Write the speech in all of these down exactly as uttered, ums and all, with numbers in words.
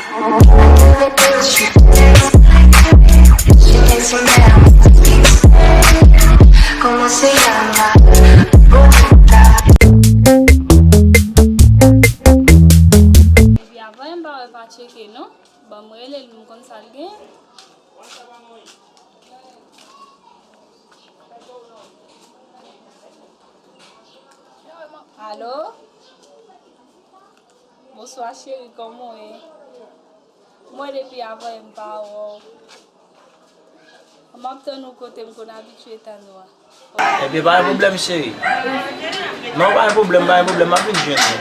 Bonita. Epi avan m pa wè pa tcheke non. Ban m rele l, m konn sa l gen. Alo? Bonswa cheri, kòman w ye? Mwen depi avan yè m pa wè w. M ap tann ou kote m konn abitye tann ou a. Ebyen, pa gen pwoblèm, cheri. Non, pa gen pwoblèm, pa gen pwoblèm, m ap vin jwenn ou.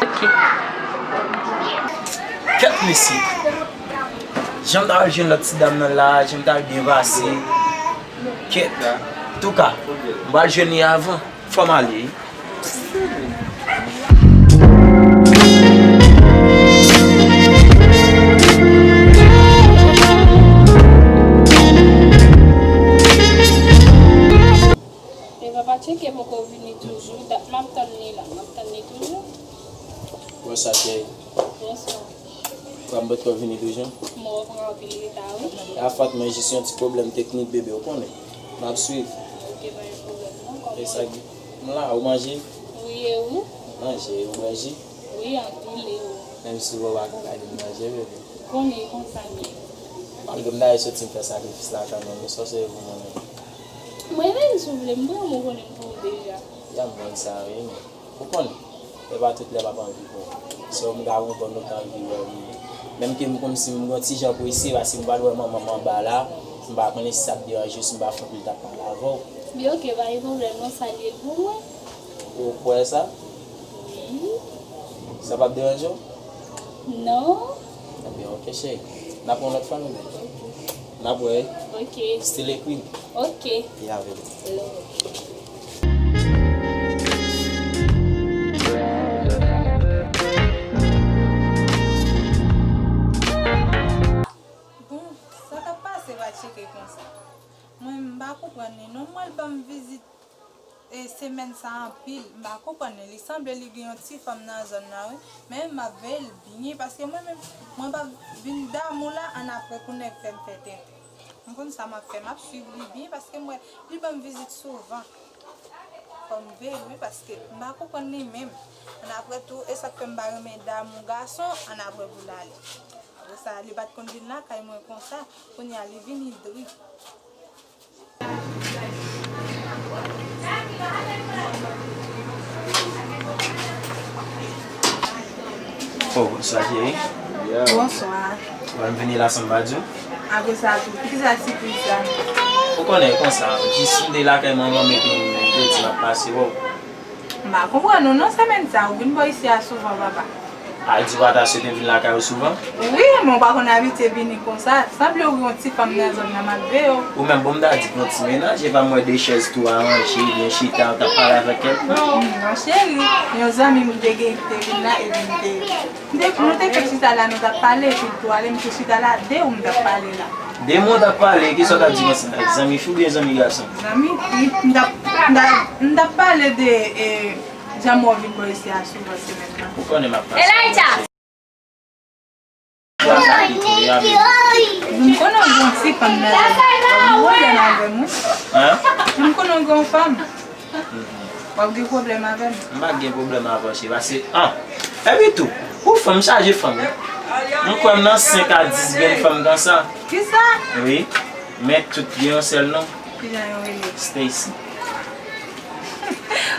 Ok. Kèt mesye. Jan m ta al jwenn lòt ti dam nan la, jan m ta al byen pase. Kèt. Antouka, m pral jwenn li avan. Fò m ale wi. E papa Tcheke poko vini toujou. Dat m ap tann li la. M ap tann li toujou. Bonswa, cheri. Bonswa. Papa m potko vini toujou? Mwen pran anpil reta, wi. A fòt, mwen jis yon ti pwoblèm teknik, bebe, ou konnen. M ap swiv. Ok, pa gen pwoblèm, non, kòman. E sa ki, m la, ou manje? Wi, e ou? Manje, ou bwè ji? Wi, anpil, e ou? Menm si ou pa ka gade m manje, bebe. Konnen konsa m ye. Malgre m ta soti m fè sakrifis la kanmenm, ou sòsye pou mwen menm. Mwen menm, si w vle, m pran, mwen konnen m pou ou deja. Ya m konn sa, wi, men. Ou konnen, e pa tout lè m ap anvi wè w. Se w m ka konprann ou ka anvi wè m. Menm ke m kòmsi m gon ti jan prese, paske m pral wè manman m anba la, m pa konnen si sa ap deranje w, si m pa fè anpil tan ap pale avè w. Byen, ok, pa gen pwoblèm non, sa l ye l pou mwen. Ou kwè sa? Wi. Sa p ap deranje w? Non. Ebyen, ok, cheri. N ap wè yon lòt fwa, nou menm. N ap wè, wi. Ok. Still ekri m. Ok. E avè m. Love. Bon, sa k ap pase pa tcheke konsa? Mwen, m pa konprann li non. M wè l ban m vizit e, semèn sa anpil. M pa konprann li. Li sanble li gen yon ti fanm nan zòn nan, wi. Men m ap veye l byen, paske mwen menm, mwen p ap vin damou la, annapre pou nèg fè m fè tenten. M konn sa m ap fè, m ap swiv li byen, paske m wè li ban m vizit souvan. Fò m veye l, wi, paske m pa konprann li menm. Annapre tou, e sa k fè m pa renmen damou gason, annapre pou l ale. Apre sa, li pa t konn vin lakay mwen konsa, kounye a li vini dri. Oh, bonswa, cheri. Yeah. Bonswa. Wè m vini la san m pa di w. Apre sa tou, poukisa sipriz sa? Ou konnen konsa, jis m te lakay manman m epi m te di m ap pase wè w. M pa konprann ou non, semèn sa, ou vin bò isi a souvan, papa. A di w pa ta swete m vin lakay ou souvan? Wi, men ou pa konn abitye vini konsa. Sanble ou gen yon ti fanm nan zòn nan, m ap veye w. Ou menm, bon, m ta di w gon ti mennaj, epa m wè de chèz tou aranje, byen chita, ou t ap pale avèk kèlke moun. Non, cheri, yon zanmi m te gen ki te vin la, epi m te, m te, nou te fèk chita la, nou t ap pale, epi l tou ale, m te chita la, de ou m t ap pale la. De moun t ap pale, kisa w t ap di konsa? Zanmi fi oubyen zanmi gason? Zanmi fi, m t ap, m t ap, m t ap pale de, e, jan m wè w vin bò isi a souvan semèn nan. Ou konnen m ap pase. Elijah! M konnen w gen yon ti fanm nan, w ap gen pwoblèm avè m, wi. Hein? M konnen w gen yon fanm. W ap gen pwoblèm avè m. M pa gen pwoblèm avè w, cheri, paske, ah, epi tou, pou fanm, chaje fanm, wi. M kwè m nan senk a dis grenn fanm konsa. Kisa? Wi, men tout gen yon sèl non. Kijan yo rele? Stacy.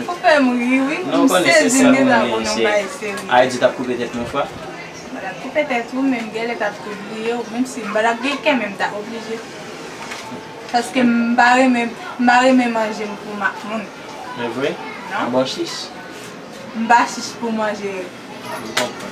Ou fè m ri, wi. Non, m konnen se sèl moun li ye, cheri. Ayiti t ap koupe tèt nou fwa. M pa t ap koupe tèt ou, men m genlè t ap tou bliye w, menm si m pa t ap gen kè, men m ta oblije. Paske m pa renmen, m pa renmen manje m pou m ak moun. Men vre? Non. A bon chich? M pa chich pou manje. M konprann.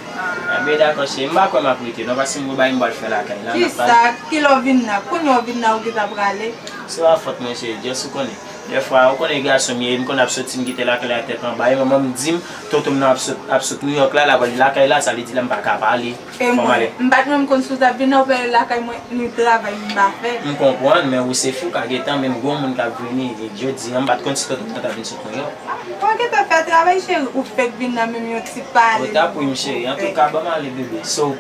Ebyen, dakò, cheri. M pa kwè m ap rete, non, paske m gon bagay m pral fè lakay la, n ap pale. Kisa? Kilè w vin la? Kounye a w vin la, ou gentan prale? Se pa fòt mwen, cheri. Just ou konnen. Dèfwa, ou konnen gason m ye, m konn ap soti, m kite lakay la tèt anba. E manman m di m, tonton m nan ap sot, ap sot Nouyòk la, l ap ale lakay la, sa vle di la m pa ka pale. E mwen, m pa t menm konn si w t ap vin la, ou pale lakay mwen, ni travay m pa fè. M konprann, men ou se fi, ou ka gentan, menm gwo moun k ap vini, jodi a, m pa t konn si tonton m nan t ap vin sot Nouyòk. Ah, ou pa gentan fè travay, cheri, ou fèk vin nan menm yon ti pale. Ou t ap ri m, cheri. Antouka, ban m ale, bebe. So,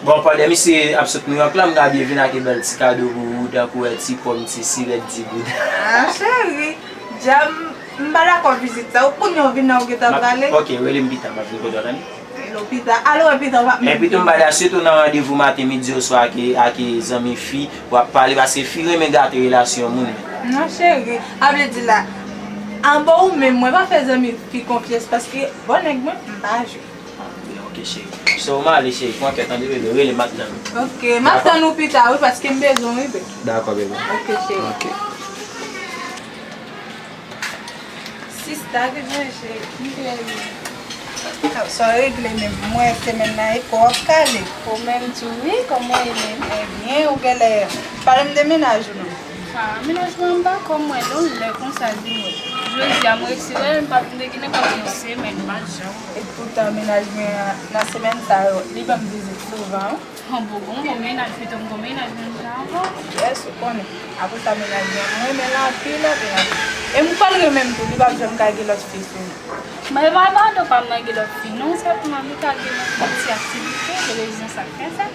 bon, pandan misye ap sot Nouyòk la, m ta byen vin ak yon bèl ti kado pou ou, tankou wè ti pòm, ti sirèt, ti goud. Ah, cheri, djam, m pa dakò vizit sa. Ou kounye a w vin la, ou gentan prale. Ok, rele m pita, m ap vin kote w, tande? Rele w pita. Ale wè pita, w ap. Epi tou, m pa dakò, sitou nan randevou maten, midi, oswa ak, ak zanmi fi, w ap pale, paske fi renmen gate relasyon moun. Non, cheri, a vle di la, anba ou menm, mwen pa fè zanmi fi konfyans, paske bon nèg mwen, m pa jwe. Ok, cheri. So, m ale, cheri. Pran kè, tande, bebe. Rele m ap tann ou. Ok, m ap tann ou pita, wi, paske m bezwen w, wi, bebe. Dakò, bebe. Ok, cheri. Ok. Sista, ki jan, cheri? M byen, wi. Sa w regle menm? Mwen, semèn nan, e kò w ap kale. Ou menm tou, wi, kòman w ye menm? Ebyen, ou genlè pale m de mennaj ou non. Ah, mennaj mwen anba kò mwen non, lè konsa di mwen. Jodi a mwen retire l, m pa t, m te gen nan kòm yon semèn, m pa t janm. Epoutan mennaj mwen an, nan semèn sa yo, li ban m vizit souvan wi. An bon, bon, bon mennaj, pito m gon mennaj menm jan avè w. Yes, ou konnen. Apre sa mennaj mwen, mwen renmen l anpil, anpil, anpil. E m kwè l renmen m tou, li p ap janm ka gen lòt fi sou mwen. Mwen pa mande w pa m nan gen lòt fi non, sèlman nou ka gen yon ti aktivite, se rezon sa k fè sa.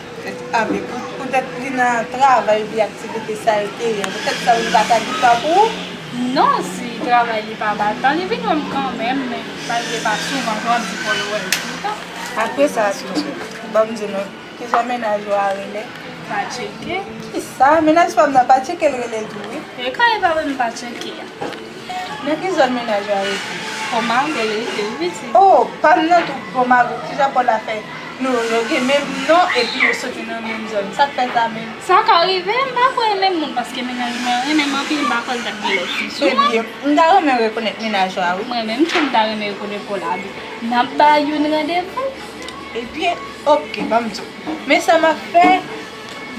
A, men pou, poutèt li nan travay, epi aktivite sa yo te ye, poutèt sa, li pa ka di pa pou ou? Non, si travay li pa ba l tan, li vin wè m kanmenm, men malgre pa souvan, jan w di fò l wè l toutan. Apre sa, ban m di nou, kijan mennaj ou a rele? Pa tcheke. Kisa? Mennaj pa m nan pa tcheke, l rele l tou, wi. E kan e pa vle m pa tcheke a? Nan ki zòn mennaj ou a rete? Pomagou, l rete wi pitit. Oh, pa m nan tou Pomagou. Kijan pa w la fè? Nou yo gen menm non epi yo soti nan menm zòn. Sa k fè sa menm? Sa ka rive, m pa kwè e menm moun, paske mennaj mwen renmen m anpil, m pa kwè l t ap gen lòt fi sou mwen. Ebyen, m ta renmen rekonèt mennaj ou a wi. Mwen menm tou, m ta renmen rekonèt Pòl a wi. N ap bay youn randevou. Ebyen, oke, ban m di w. Men sa m ap fè,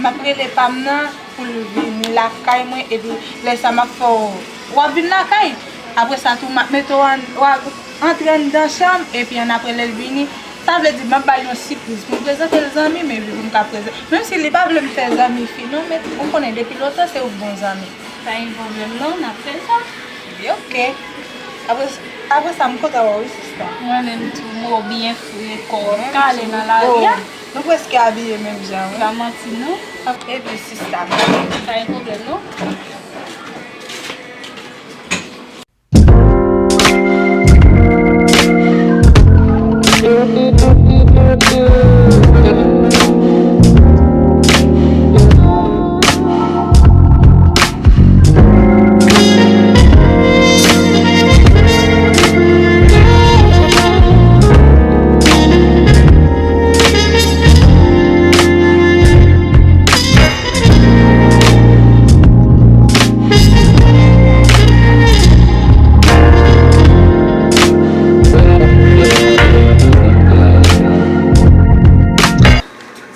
m ap rele pa m nan pou l vini lakay mwen, epi lè sa m ap fè w, w ap vin lakay. Apre sa tou, m ap mete w ann, w ap antre anndan chanm, epi annapre lè l vini, sa vle di m ap ba l yon sipriz pou m prezante l zanmi m, epi pou m ka prezante, menm si li pa vle m fè zanmi fi non, men ou konnen depi lontan se ou k bon zanmi. Pa gen pwoblèm non, n ap fè sa. Ebyen, oke. Apre, apre sa, m kontan wè w wi, sista. Mwen menm tou, mwen byen fre, kò kale nan lari a. Oh, nou prèske abiye menm jan, wi. Pa manti, non. Epi, sista, m. Pa gen pwoblèm, non.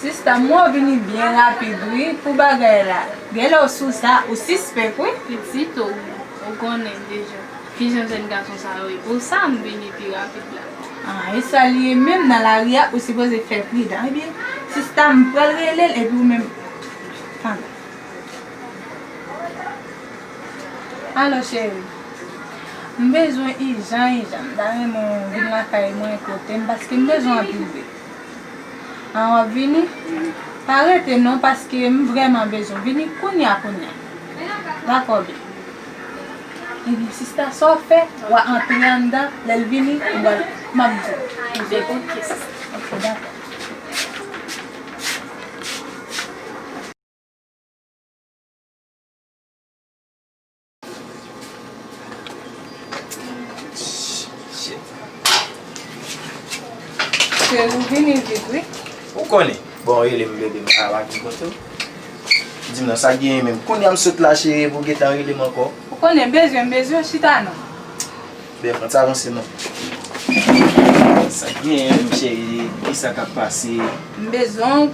Sista m, ou vini byen rapid wi pou bagay la. Genlè w sou sa, ou sispèk wi. Pitit ou, ou konnen deja. Kijan jèn gason sa yo ye? Pou sa m vini pi rapid la. Ah, e sa l ye menm nan lari a, ou sipoze fè pridan. Ebyen, sista m pral rele l epi ou menm. Tann. Alo, cheri. M bezwen ijan, ijan. M ta renmen w vin lakay mwen kote m, paske m bezwen anpil de. An w ap vini? Pa rete non, paske m vrèman bezwen w. Vini kounya, kounya. Dakò, bebe. Ebyen, sista, sa w fè, w a antre anndan, lè l vini, m ap di w. Ebyen, oke, sista. Oke, dakò. Cheri, vini vit, wi. Ou konnen. Bon, rele m bebe, m pa wè ki kote w. Di m non, sa k genyen menm. Kounye a m sot la, cheri, epi w gentan rele m ankò. Ou konnen, bezwen, bezwen, chita non. Bèf, ann avanse non. Sa k genyen menm cheri, kisa k ap pase? M bezwen w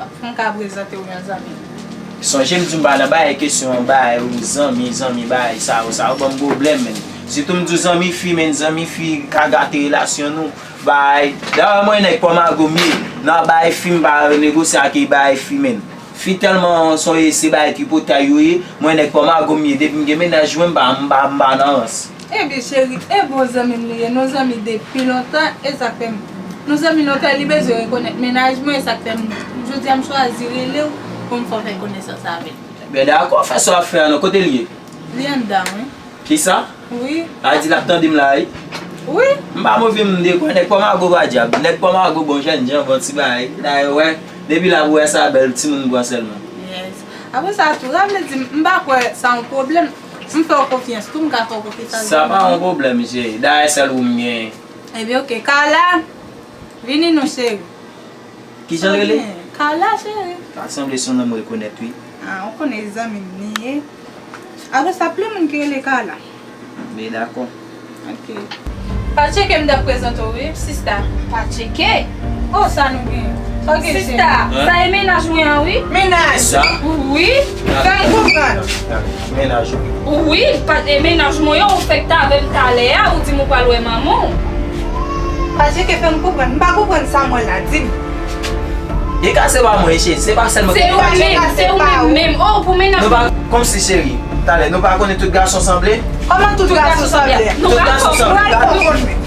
pou m ka prezante w yon zanmi m. Sonje m di w m pa nan bagay kesyon bagay ou zanmi, zanmi bagay sa yo, sa yo ban m pwoblèm, menn. Sitou m di w zanmi fi, menn, zanmi fi ka gate relasyon nou, bagay. Dayè mwen nèg pòmago m ye, nan bagay fi m pa negosye ak bagay fi, menn. Fi tèlman sonje se bagay tripotay yo ye, mwen nèg pòmago m ye, depi m gen mennaj mwen m pa, m pa, m pa nan rans. Ebyen cheri, e bon zanmi m li ye, nou zanmi depi lontan, e sa k fè m, nou zanmi lontan, li bezwen rekonèt mennaj mwen, e sa k fè m, jodi a m chwazi rele w pou m fè w fè konesans avè l. Ben dakò, fè sa w ap fè a non, kote l ye? Li anndan wi. Kisa? Wi. Sa vle di l ap tande m la wi. Wi. M pa move m dekwè, nèg pòmago pa dyab, nèg pòmago bon jènjan, bon ti bagay, dayè wè, depi l ap wè sa bèl timoun pran sèlman. Yes. Apre sa tou, sa vle di m pa kwè sa yon pwoblèm. M fè w konfyans tou, m ka fè w konfyans. Sa pa yon pwoblèm cheri, dayè sèl ou m genyen. Ebyen oke, Carla, vini non cheri. Kijan l rele? Carla cheri. Sa sanble se yon non m rekonèt wi. Ah, ou konnen zanmi m li ye. Apre sa plen moun ki rele Carla. Ben dakò. Ok. Pa tcheke m t ap prezante w wi sista. Pa tcheke. Oh sa nou gen? Sa w gen cheri? Sista, sa e mennaj mwen an wi. Mennaj? Sa? Wi. Fè m konprann. Ki mennaj ou? Wi, pa e mennaj mwen an ou fèk t avè m talè a, ou di m ou pral wè manman w. Pa tcheke, fè m konprann. M pa konprann sa m wè la, di m. Dega se pa mwen cheri, se pa sèlman. Se ou menm, se ou menm, menm. Oh pou mennaj. Nou pa kòmsi cheri, talè nou pa konnen tout gason sanble. Kòman tout gason sanble? Nou pa konprann.